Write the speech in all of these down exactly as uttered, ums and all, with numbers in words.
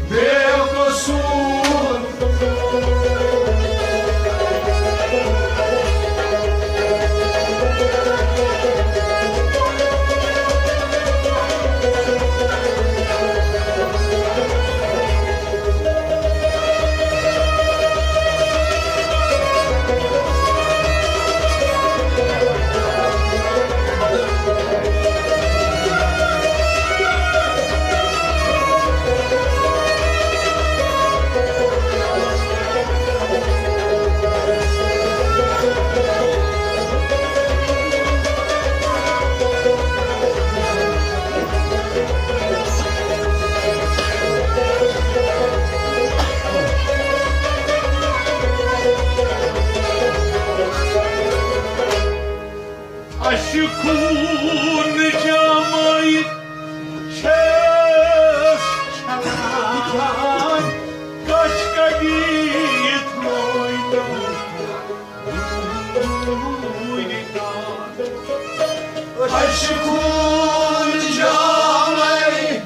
بے قصور۔ اَسہِ خوٗن جامے چھَس چھَلان، کَچھ کَڑِتھ لویدو۔ اَسہِ خوٗن جامے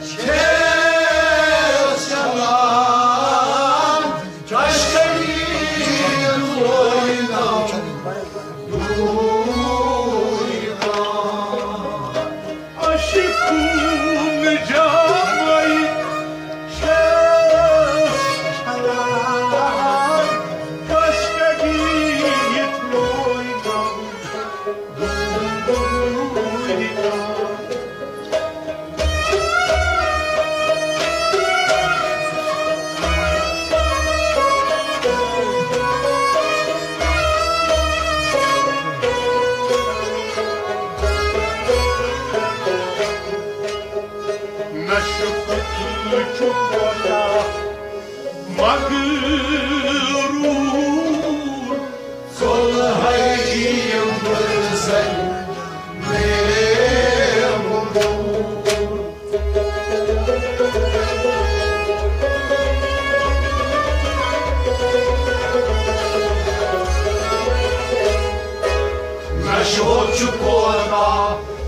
چھَس چھَلان، کَچھ کَڑِتھ لویدو۔ اَسہِ خوٗن جامے چھَس چھَلان، کَچھ کَڑِتھ لویدو۔ نہ چھُ کُٹھیہِ چھُ کوتاہ مغروٗر۔ ژوٚل ہے یِم بٔرزَے میرے بُبوٗر۔ نشہٕ ہوٚت چھُ کوتاہ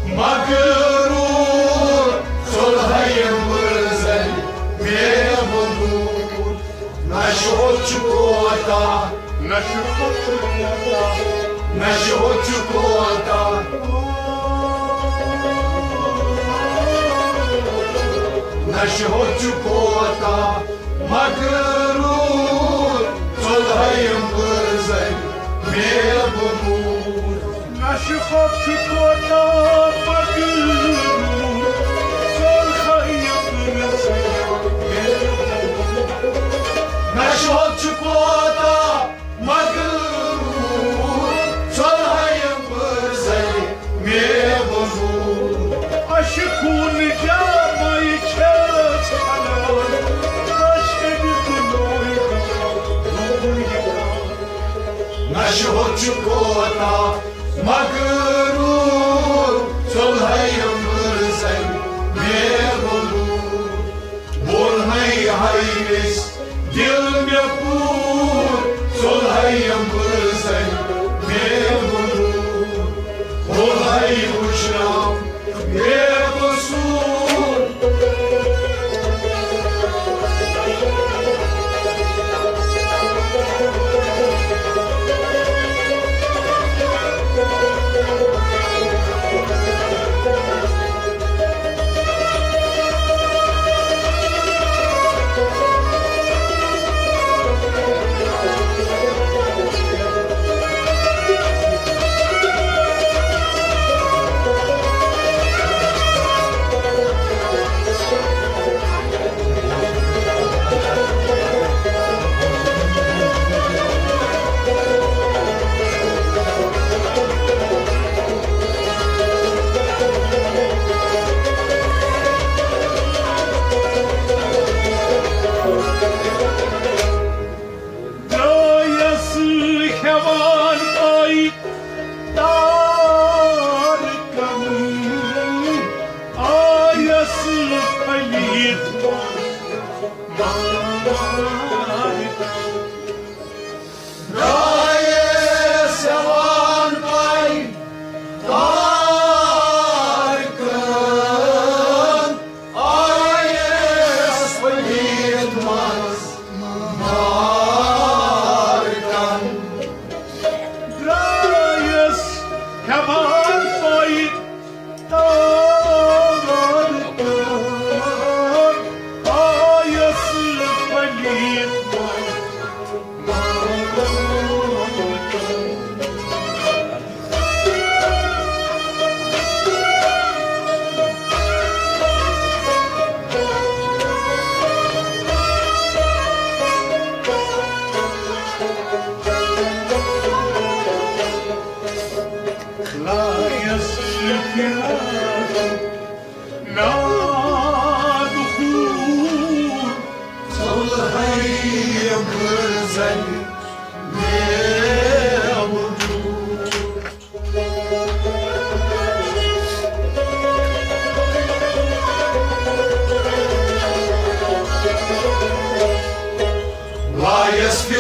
مغروٗر، ژوٚل ہے یِم بٔرزَے میرے بُبوٗر۔ نشہٕ ہوٚت چھُ کوتاہ، نشہٕ ہوٚت چھُ کوتاہ، نشہٕ ہوٚت چھُ کوتاہ، نشہٕ ہوٚت چھُ کوتاہ مغروٗر، ژوٚل ہے یِم بٔرزَے میرے بُبوٗر۔ نشہٕ ہوٚت چھُ کوتاہ مغروٗر، ژوٚل ہے یِم بٔرزَے میرے بُبوٗر۔ نشہٕ ہوٚت چھُ کوتاہ مغروٗر، ژوٚل ہے یِم بٔرزَے میرے بُبوٗر۔ اَسہِ خوٗن جامے چھَس چھَلان، کَچھ کَڑِتھ لویدو۔ نشہٕ ہوٚت چھُ کوتاہ مغروٗر، ژوٚل ہے یِم بٔرزَے میرے بُبوٗر۔ بوٚر ہے ہاے ویٚژھِ دِل مےٚ کوٗر، ژوٚل ہے یِم بٔرزَے میرے بُبوٗر۔ بوٚر ہے وُچھناو بے قصوٗر۔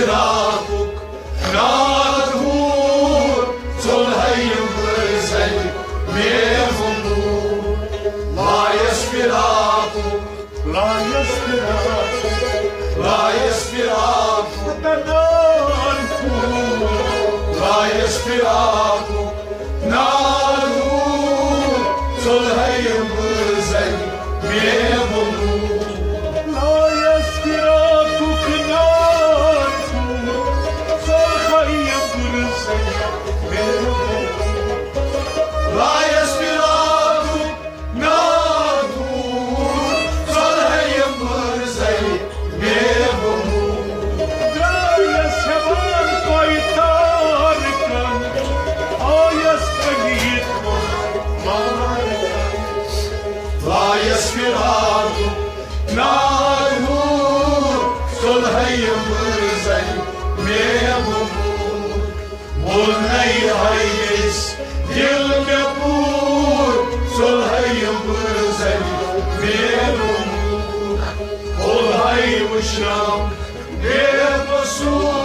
فراقُک ناد ہوٗر، ژوٚلہَے یِم بٔرزَے مےٚ وُمبوٗر۔ لایَس فراقُک، لایَس فراقُک، لایَس فراقُک ناد ہوٗر، لایَس فراقُک ناد ہوٗر، ژوٚلہَے یِم بٔرزَے مےٚ وُمبوٗر۔ لایَس فراقُک ناد ہوٗر، ژوٚلہَے یِم بٔرزَے مےٚ وُمبوٗر۔ لایَس فراقُک ناد ہوٗر، ژوٚلہَے یِم بٔرزَے مےٚ وُمبوٗر۔ درٛایَس ہٮ۪وان پایہِ تارکَن، آیَس پٔنیٖت مارکَن۔ لایَس فراقُک ناد ہوٗر، ژوٚلہَے یِم بٔرزَے مےٚ وُمبوٗر۔ ووٚن نَے ہاے ییٚژھِ دِل مےٚ پوٗر، ژوٚلہَے یِم بٔرزَے مےٚ وُمبوٗر۔ ووٚلہَے وٕچھنَم بے قصوٗر۔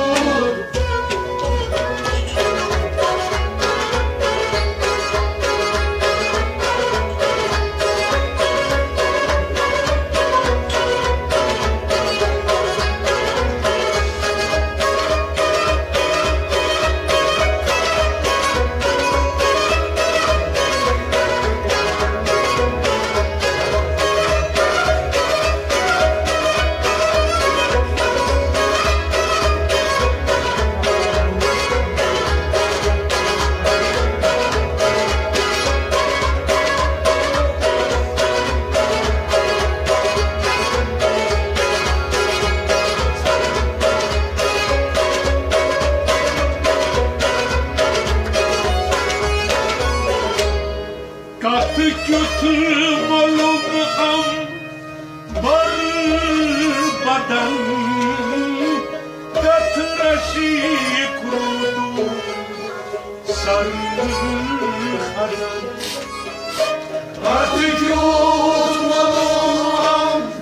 کتھ کیُتھ مولوم عنبر بدن، کتھ رشیق روٗدُن سرد خزن۔ کتھ کیُتھ مولوم عنبر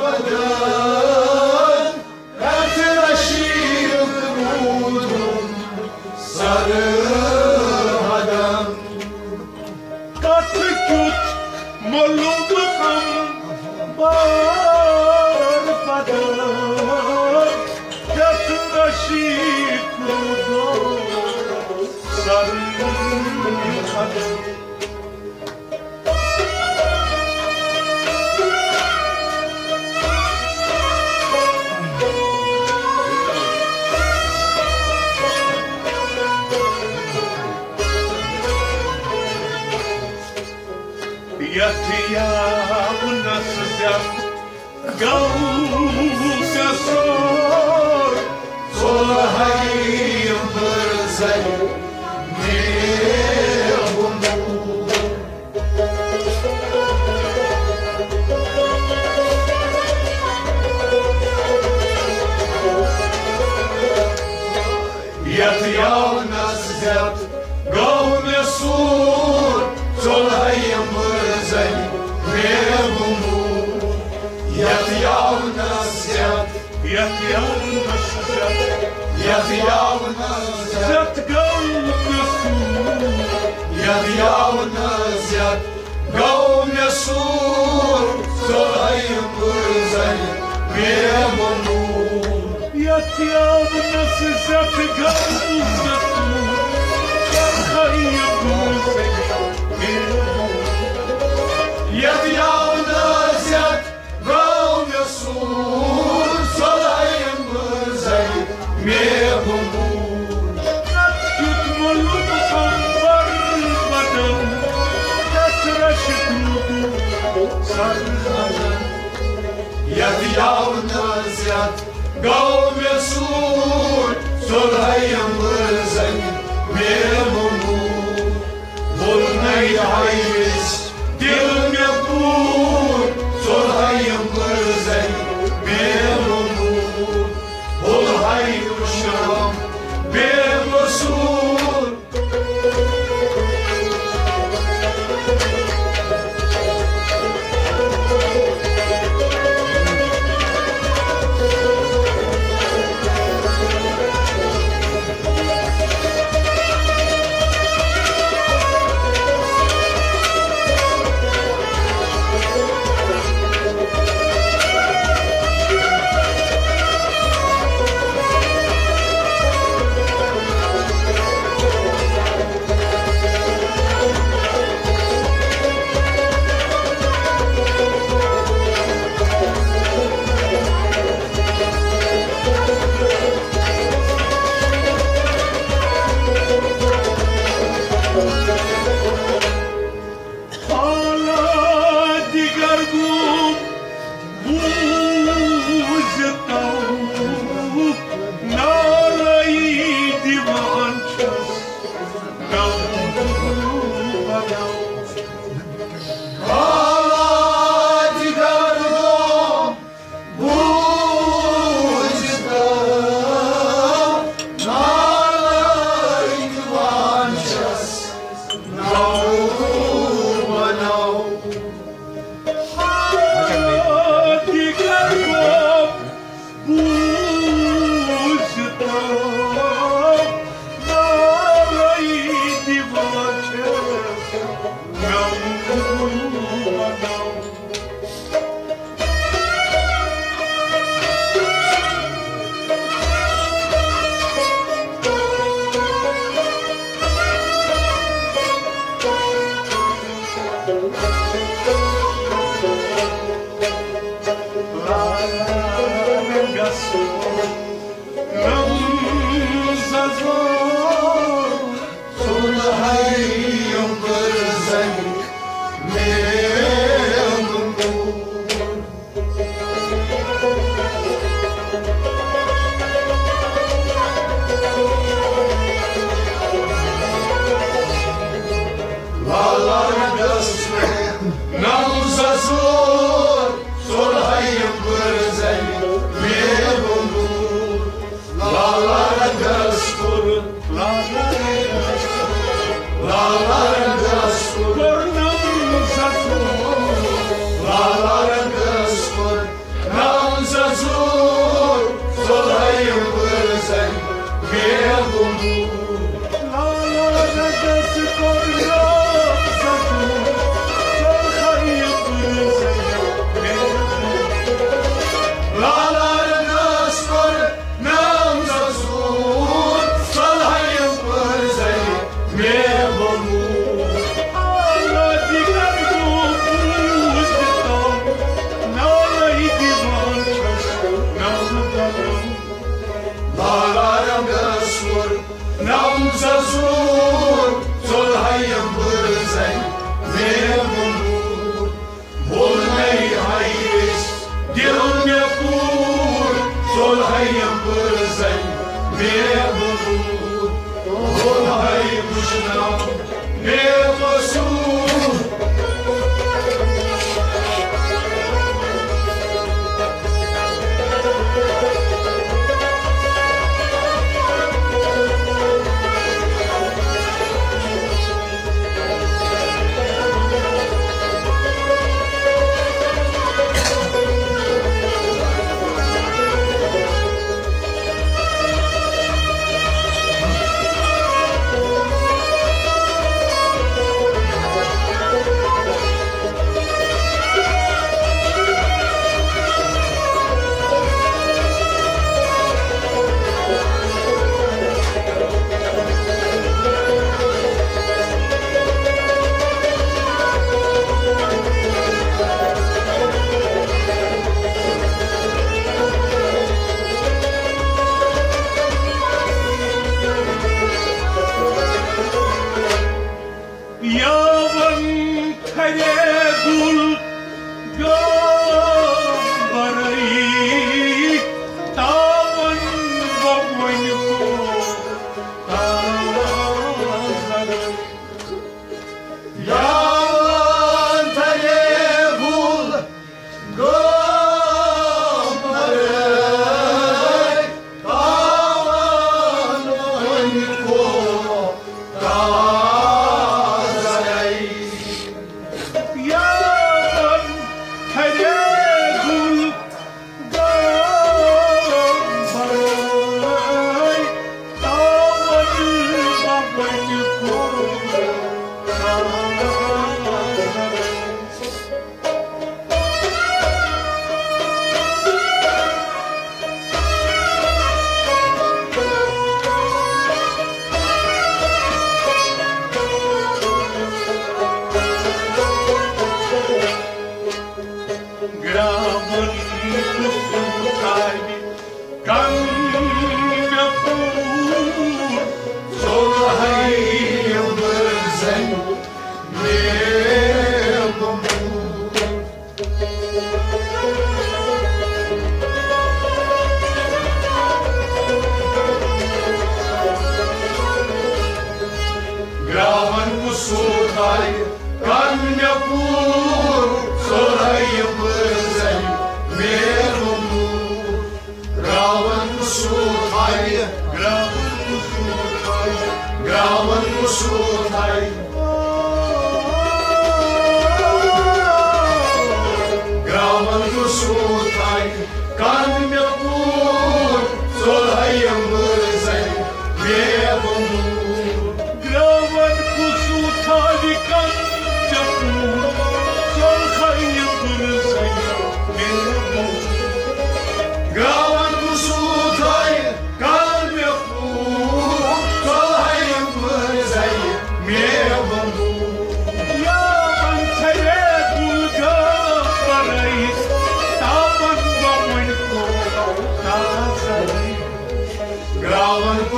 بدن، کتھ رشیق روٗدُن سرد خزن۔ کتھ کیُتھ مولوم عنبر بدن، کتھ رشیق روٗدُن سرد خزن۔ یتھ یاونس زیتھ گوٚو سیوٚد، ژوٚلہَے یِم بٔرزَے مےٚ وُمبوٗر۔ یتھ یاونس زیتھ گوٚو مےٚ سوٗر، ژوٚلہَے یِم بٔرزَے مےٚ وُمبوٗر۔ یتھ یاونس زیتھ، یتھ یاونس زیتھ، یتھ یاونس زیتھ زیتھ گوٚو مےٚ سوٗر۔ یتھ یاونس زیتھ گوٚو مےٚ سوٗر، ژوٚلہَے یِم بٔرزَے مےٚ وُمبوٗر۔ یتھ یاونس زیتھ گوٚو مےٚ سوٗر، ژوٚلہَے یِم بٔرزَے مےٚ وُمبوٗر۔ یتھ یاونس زیتھ گوٚو مےٚ سوٗر، ژوٚلہَے یِم بٔرزَے مےٚ وُمبوٗر۔ کتھ کیُتھ مولوم عنبر بدن، کتھ رشیق روٗدُن سرد خزن۔ یتھ یاونس زیتھ گوٚو مےٚ سوٗر، ژوٚلہَے یِم بٔرزَے مےٚ وُمبوٗر۔ ووٚلہَے یِہوٚے ییٚژھِ دِل مےٚ پوٗر، ژوٚلہَے یِم بٔرزَے مےٚ وُمبوٗر۔ ووٚلہَے وٕچھنَم بے قصوٗر۔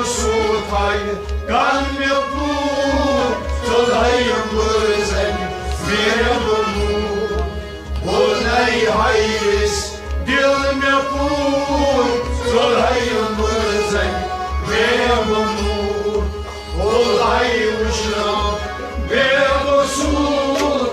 سوٗتھ ہاے کن مےٚ پوٗر، ژوٚل ہاے یِم بٲژن مےٚ بہٕ موٗر۔ بولنَے ہاے أسۍ دِل مےٚ پوٗر، ژوٚل ہاے یِم بٲژن مےٚ بہٕ موٗر۔ بول ہاے وٕچھناو مےٚ بہٕ سوٗر۔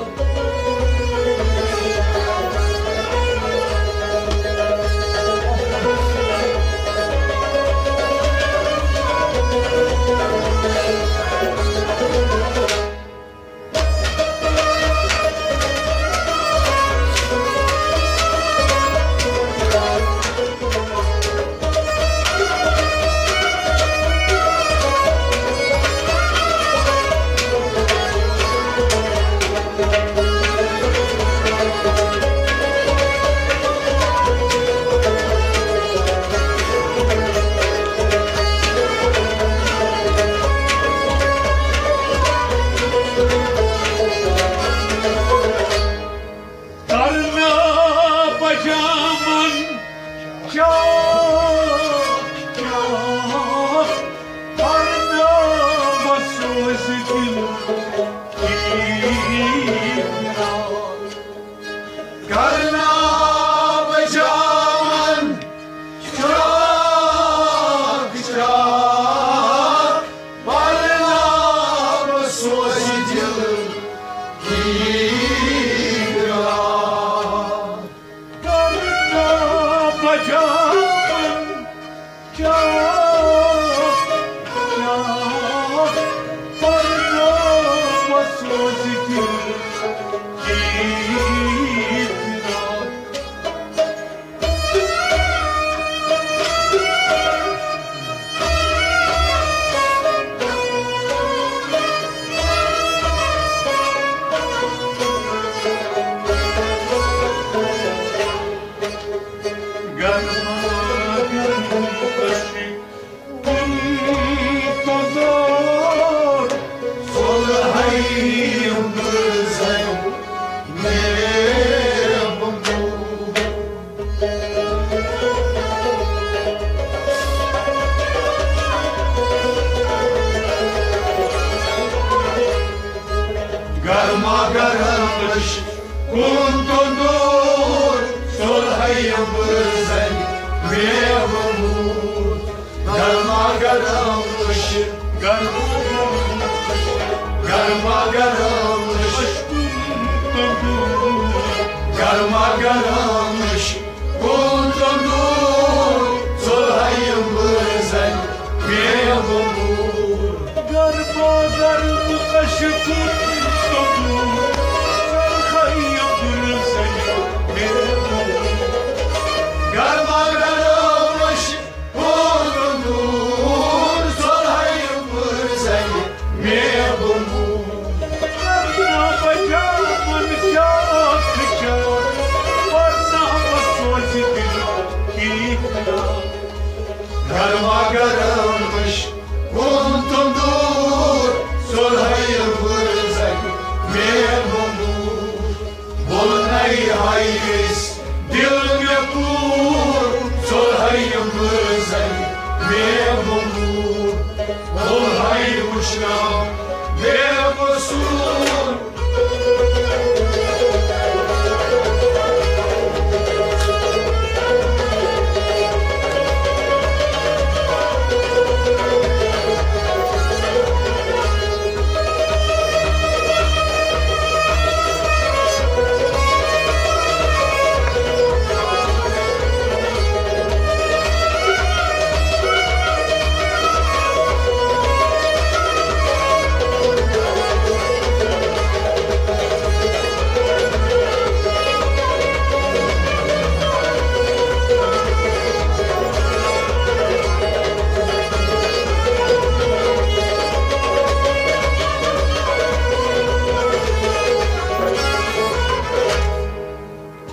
کرنا پجامن چاک چاک، کرنا بسوز دل کی فراق۔ کرنا پجامن چاک چاک، پرنا بسوز دل کی فراق۔ کرنا پجامن چاک چاک، پرنا بسوز دل کی فراق۔ گرما گرم کشی کن تزار، صلحی بزن مےٚ بہٕ موٗر۔ گرما گرمش کن تندور، صلحی بزن مےٚ بہٕ موٗر۔ گرما گرمش، گرما گرمش، گرما گرمش، گرما گرمش کن تندور، صلحی بزن مےٚ بہٕ موٗر۔ گرما گرمش کن تندور، صلحی بزن مےٚ بہٕ موٗر۔ گرما گرمش کن تندور، صلحی بزن مےٚ بہٕ موٗر۔ کرنا پجامن چاک چاک، پرنا بسوز دل کی فراق۔ گرما گرمش کن تندور، صلحی بزن مےٚ بہٕ موٗر۔ بولنَے ہاے أسۍ دِل مےٚ کوٗر، ژوٚل ہاے یِم بٲژَن مےٚ بہٕ موٗر۔ بول ہاے وٕچھناو مےٚ قصوٗر۔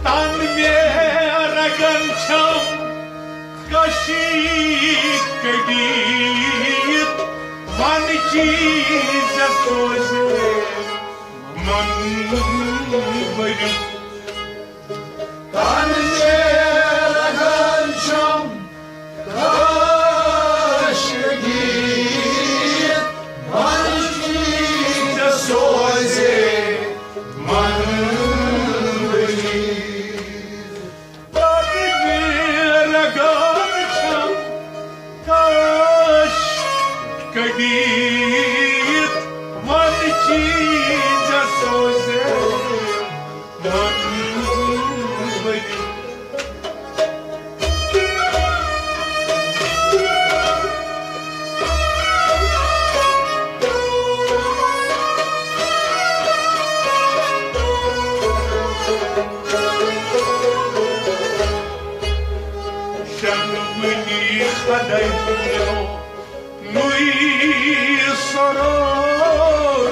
تن مےٚ رگن چھم کشی کٔڑِتھ، ون چیٖز سوزے من بٔرِتھ۔ تن مےٚ رگن چھم کشی نُے سرور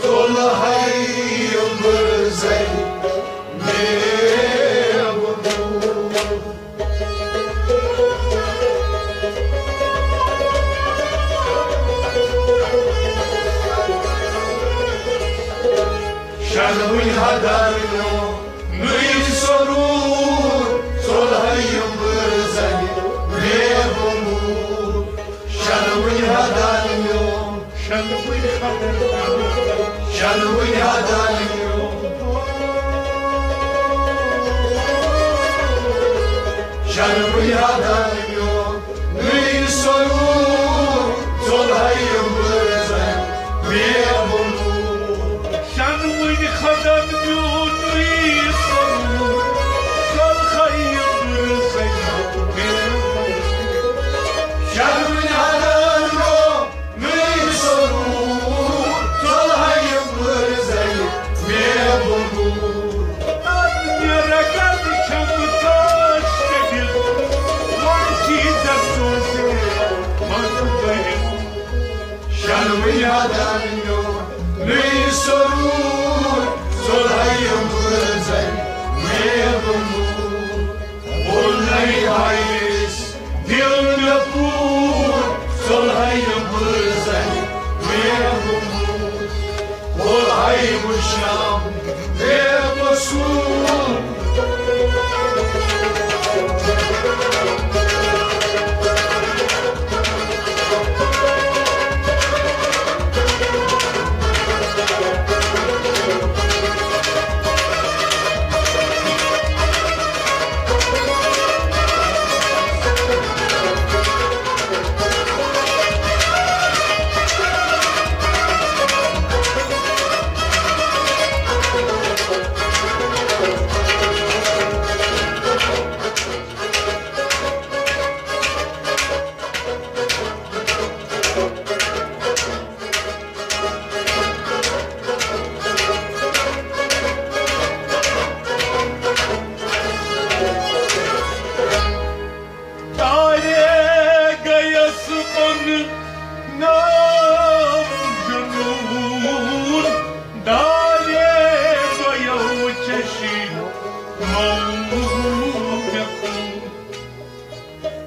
ژوٚلہَے یوٚمبٕر زَنہِ مےٚ ووٚنمُت۔ شنوٕنۍ حدر میون نُے سرور ژوٚلہَے یوٚمبٕر زَنہِ مےٚ ووٚنمُت۔ شنوٕنۍ حدر میون، شنوٕنۍ حدر میون، شنوٕنۍ حدر میون، شنوٕنۍ حدر میون، نُے سرور ژوٚلہَے یوٚمبٕر زَنہِ مےٚ ووٚنمُت۔ شنوٕنۍ حدر میون نُے سرور ژوٚلہَے یوٚمبٕر زَنہِ مےٚ ووٚنمُت۔ شنوٕنۍ حدر میون نُے سرور ژوٚلہَے یوٚمبٕر زَنہِ مےٚ ووٚنمُت۔ اَدٕ مےٚ رَگَن چھَم ژاس کٔڑِتھ، وۄنۍ چھی ژےٚ سوزے مَنٛدٕرۍ۔ شنوٕنۍ حدر میون نُے سرور ژوٚلہَے یوٚمبٕر زَنہِ مےٚ ووٚنمُت۔ ووٚنُے ہایس دِل مےٚ پوٗر، ژوٚلہَے یوٚمبٕر زَنہِ مےٚ ووٚنمُت۔ ووٚلہَے وٕچھنم بے قصوٗر۔ تارے گٔیَس بۄن نام جنون، دارے دۄیو چشمو مےٚ کُن۔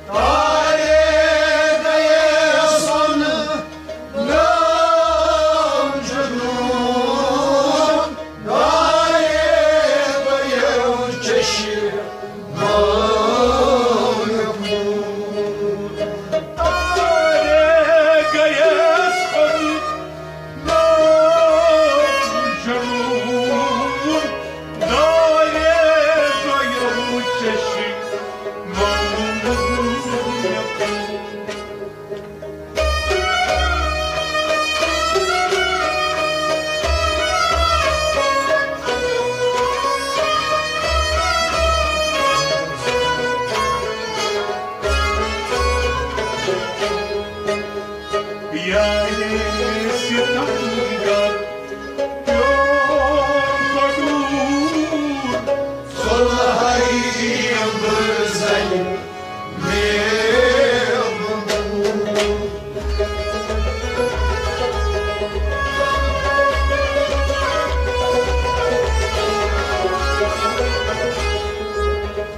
تارے گٔیَس بۄن نام جنون، دارے دۄیو چشمو مےٚ کُن۔ تارے گٔیَس بۄن نام جنون، دارے دۄیو چشمو مےٚ کُن۔ یارِ ستمگر پیوم کڈور، ژوٚلہَے یوٚمبٕر زَنہِ مےٚ ووٚنمُت۔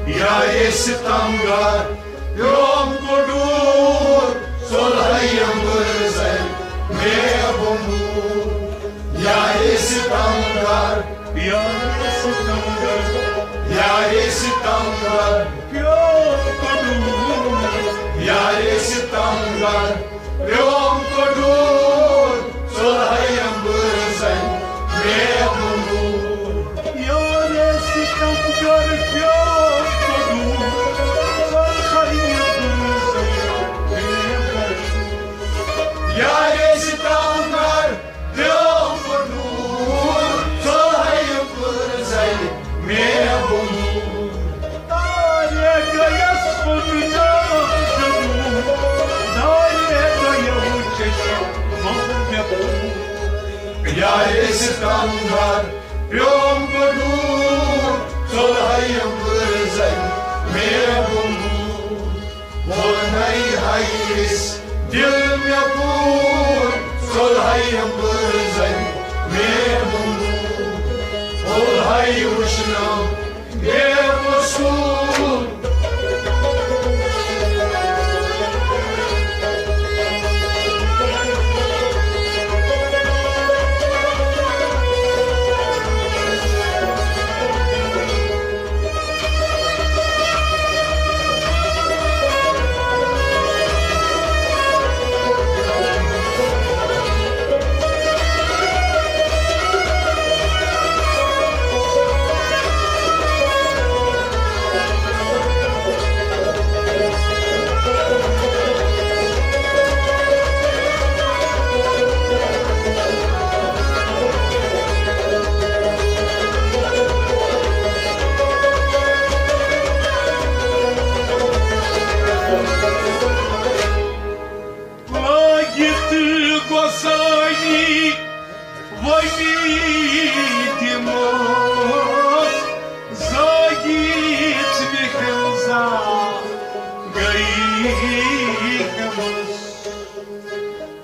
یارِ ستمگر پیوم کڈور، ژوٚلہَے یوٚمبٕر زَنہِ مےٚ ووٚنمُت۔ یارِ ستمگر، یارِ ستمگر، یارِ ستمگر پیوم کڈور، یارِ ستمگر پیوم کڈور، ژوٚلہَے یوٚمبٕر زَنہِ مےٚ ووٚنمُت۔ یارِ ستمگر پیوم کڈور، ژوٚلہَے یوٚمبٕر زَنہِ مےٚ ووٚنمُت۔ یارِ ستمگر پیوم کڈور، ژوٚلہَے یوٚمبٕر زَنہِ مےٚ ووٚنمُت۔ تارے گٔیَس بۄن نام جنون، دارے دۄیو چشمو مےٚ کُن۔ یارِ ستمگر پیوم کڈور، ژوٚلہَے یوٚمبٕر زَنہِ مےٚ ووٚنمُت۔ ووٚنُے ہا دِل مےٚ پوٗر، ژوٚلہَے یِم بٲژَن مےٚ بُمبوٗر۔ اوٚلہَے وٕچھنَم بے قصوٗر۔ لٲگِتھ گۄسٲنی ؤنی دِمس، زٲگِتھ مےٚ ہٮ۪مزا گٔیی ہٮ۪مس۔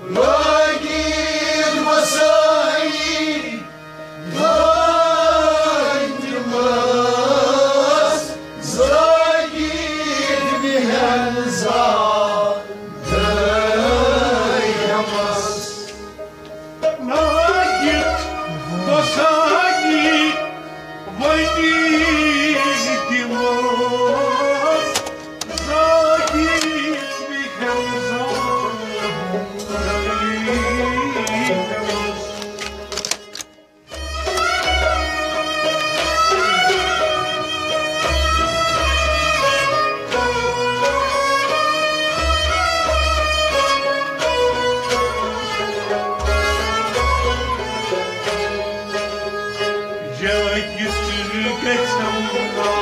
لٲگِتھ گۄسٲنی ؤنۍ دِمس، زٲگِتھ مےٚ ہٮ۪مزا گٔیی ہٮ۪مس۔ لٲگِتھ گۄسٲنی ؤنی دِمس، زٲگِتھ مےٚ ہٮ۪مزا گٔیی ہٮ۪مس۔ جٲگِتھ گژھٮ۪م نا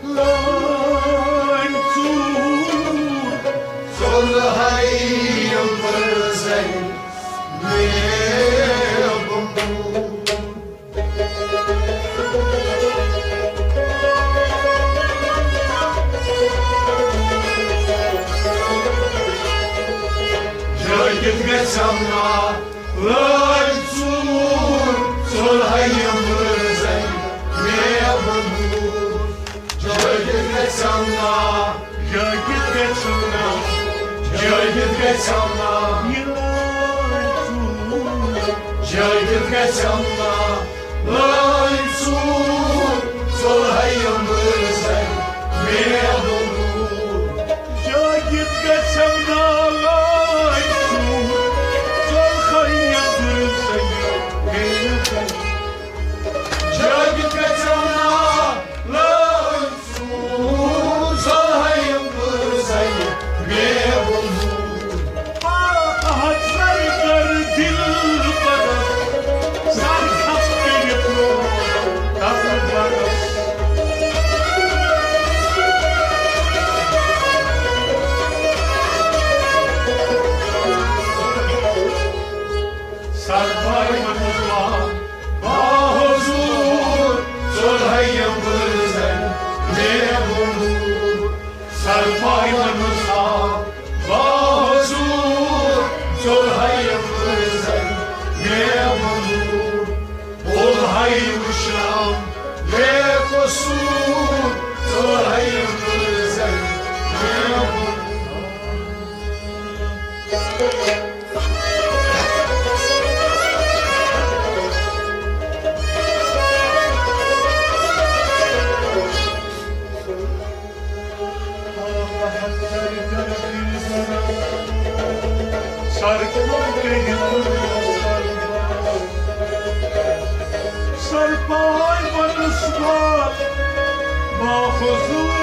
لٲنۍ ژوٗر۔ ژوٚلہَے یِم بٲژَن مےٚ بُمبوٗر۔ جٲگِتھ گژھٮ۪م نا لٲنۍ ژوٗر، ژوٚلہَے یِم بٲژَن مےٚ بُمبوٗر۔ جٲگِتھ گژھٮ۪م نا، جٲگِتھ گژھٮ۪م نا، جٲگِتھ گژھٮ۪م نا، یہِ لٲنۍ ژوٗر۔ جٲگِتھ گژھٮ۪م نا لٲنۍ ژوٗر، ژوٚلہَے یِم بٲژَن مےٚ بُمبوٗر۔ جٲگِتھ گژھٮ۪م نا لٲنۍ ژوٗر، ژوٚلہَے یِم بٲژَن مےٚ بُمبوٗر۔ جٲگِتھ گژھٮ۪م نا لٲنۍ ژوٗر، ژوٚلہَے یِم بٲژَن مےٚ بُمبوٗر۔ آ، احد زر کر دل پرست، سر کھس کٔرِتھ روو تَتھ گرس۔ سر پاے منظوار باحضور، ژوٚلہَے یِم بٲژَن مےٚ بُمبوٗر۔ سر پاے منظوار باحضور، ژوٚلہَے یِم بٲژَن مےٚ بُمبوٗر۔ اوٚلہَے وٕچھنَم بے قصوٗر، ژوٚلہَے یِم بٲژَن مےٚ بُمبوٗر۔ سر کھس کٔرِتھ سر پاے منظوار باحضور۔